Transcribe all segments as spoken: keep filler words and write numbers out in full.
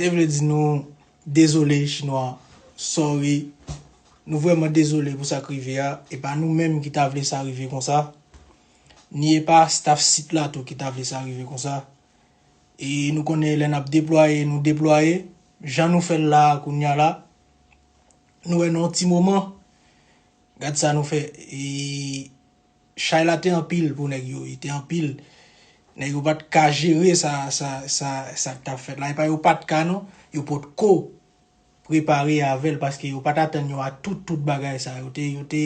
Te vle di nou dezole, Chinwa, sorry. Nou vrèman dezole pou sa k rive a. E pa nou menm ki ta vle sa rive konsa. Ni e pa staff sit la tou ki ta vle sa rive konsa. E nou konnen lè n ap deplwaye, nou deplwaye. Jan nou fè l la a, kounye a la, nou wè nan yon ti moman, gad sa nou fè. E chay la te anpil pou nèg yo, li te anpil. Nèg yo pa t ka jere sa, sa, sa, sa k t ap fèt la. E pa yo pa t ka non, yo potko prepare avè l, paske yo pa t atann yo a tout, tout bagay sa. Yo te, yo te,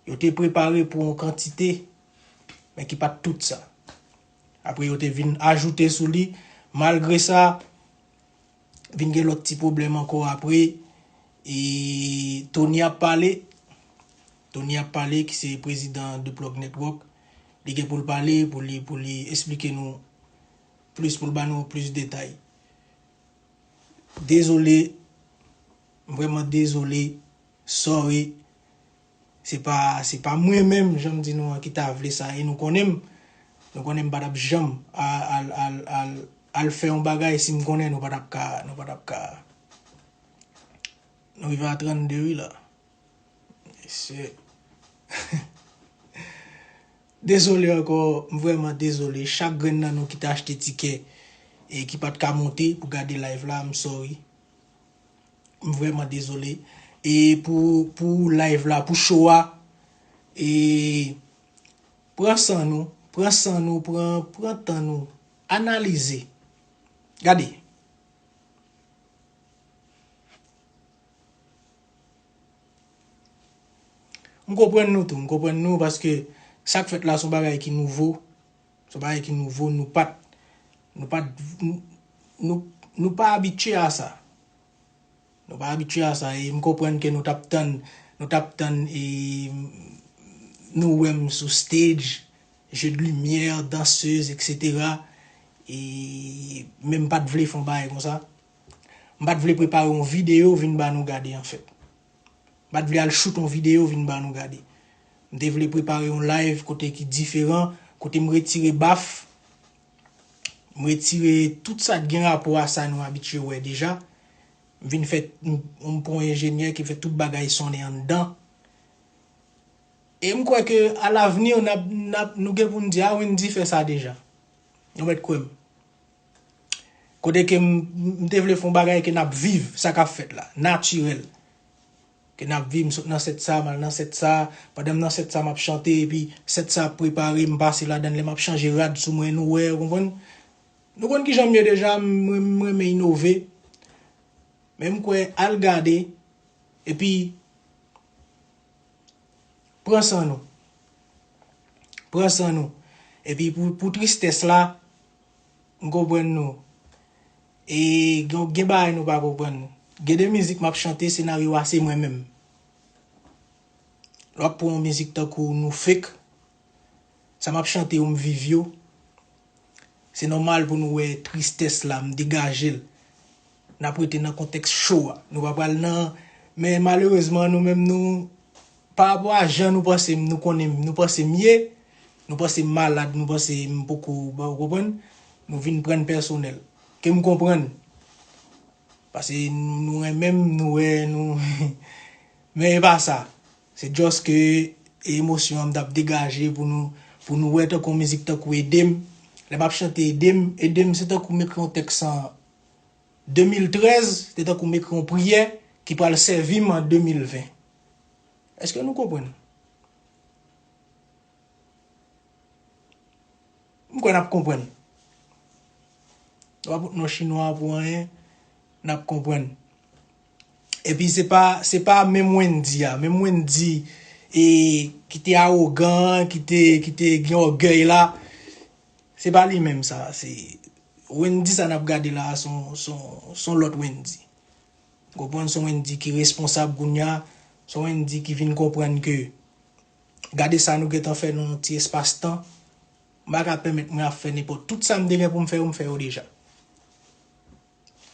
yo te prepare pou yon kantite, men ki pa t tout sa. Apre yo te vin ajoute sou li. Malgre sa, vin gen lòt ti pwoblèm ankò apre. E Tony ap pale. Tony ap pale, ki se prezidan de Plug Network. Li gen pou l pale, pou li, pou li esplike nou plis, pou l ba nou plis detay. Dezole, m vrèman dezole, sorry. Se pa, se pa mwen menm, jan m di nou an, ki ta vle sa. E nou konnen m, nou konnen m pa t ap janm a-, al, al, al, al fè yon bagay si m konnen nou pa t ap ka, nou pa t ap ka. Nou rive a trannde wi la. Mesye. Dezole ankò, m vrèman dezole. Chak grenn nan nou ki te achte tikè e ki pa t ka monte pou gade live la, m sorry. M vrèman dezole. E pou, pou live la, pou show a, e pran san nou, pran san nou, pran, pran tan nou, analize. Gade. M konprann nou tou, m konprann nou paske sa k fèt la se yon bagay ki nouvo. Se yon bagay ki nouvo, nou pa t, nou pa t, nou, nou, nou pa abitye a sa. Nou pa abitye a sa e m konprann ke nou t ap tann, nou t ap tann e nou wè m sou stage, jeu de lumière, dansez, et cetera. E men m pa t vle fè yon bagay konsa. M pa t vle prepare yon videyo vin ba nou gade anfèt. M pa t vle al shoot yon videyo vin ba nou gade. M te vle prepare yon live kote ki diferan, kote m retire baf, m retire tout sa k gen rapò a sa nou abitye wè deja. M vin fè, m, m pran yon enjenyè ki fè tout bagay sonnen anndan. E m kwè ke alavni, n ap, n ap, nou gen pou n di, a, Wendy fè sa deja. Nou mèt kwè m. Kote ke m, m te vle fè yon bagay ke n ap viv, sa k ap fèt la, natirèl. Ke n ap viv, m sot nan sèt sa, m al nan sèt sa, pandan m nan sèt sa, m ap chante, epi sèt sa ap prepare, m pase ladan l, lè m ap chanje rad sou mwen, nou wè, ou konprann? Nou konn kijan m ye deja, m, m, m renmen inove. Men m kwè, al gade, epi pran san nou. Pran san nou. Epi pou, pou tristès la, m konprann nou. E gen, gen bagay nou pa konprann. Gen de mizik m ap chante, senaryo a se mwen menm. Lè w ap pran yon mizik tankou Nou Fake, sa m ap chante yo, m viv yo. Se nòmal pou nou wè tristès la, m degaje l. N ap rete nan kontèks cho a. Nou pa pral nan, men malerezman, nou menm nou, pa rapò a jan nou panse m, nou konnen m, nou panse m ye, nou panse m malad, nou panse m poko, ba, ou konprann? Nou vin pran n pèsonèl. Ke m konprann. Paske nou, nou renmen m, nou wè, nou, men e pa sa. Se just ke emosyon an m t ap degaje pou nou, pou nou wè tankou yon mizik tankou Ede m. Lè m ap chante Ede m, Ede m se tankou m ekri yon tèks an de mil trèz, se tankou m ekri yon priyè ki pral sèvi m an de mil ven. Èske nou konprann? M kwè n ap konprann. W ap non chinwa pou anyen, n ap konprann. Epi se pa, se pa menm Wendy a. Menm Wendy e, ki te awogan, ki te, ki te gen ògèy la. Se pa li menm sa. Se Wendy sa n ap gade la, se yon, se yon, se yon lòt Wendy. Konprann, se yon Wendy ki responsab kounye a, se yon Wendy ki vin konprann ke gade sa nou gentan fè nan yon ti espas tan. M pa ka pèmèt mwen ap fè nenpòt. Tout sa m te gen pou m fè yo, m fè yo deja.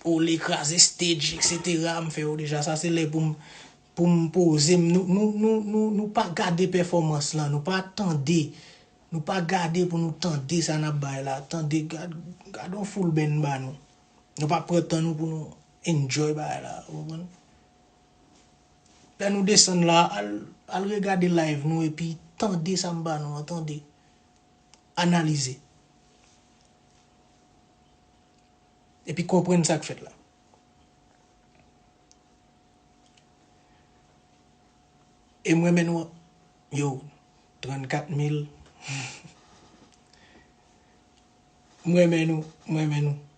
Ole, kraze stage, et cetera, m fè yo deja. Sa se lè pou m, pou m poze m. Nou, nou, nou, nou, nou pa gade pèfòmans lan, nou pa tande. Nou pa gade pou nou tande sa n ap bay la. Tande, gad, gad yon full band ba nou. Nou pa pran tan nou pou nou enjoy bagay la, ou konprann? Lè nou desann la, al, al regade live nou epi tande sa m ba nou an, tande. Analize. Epi konprann sa k fèt la. E m renmen nou, yo, trannkat mil. M renmen nou, m renmen nou.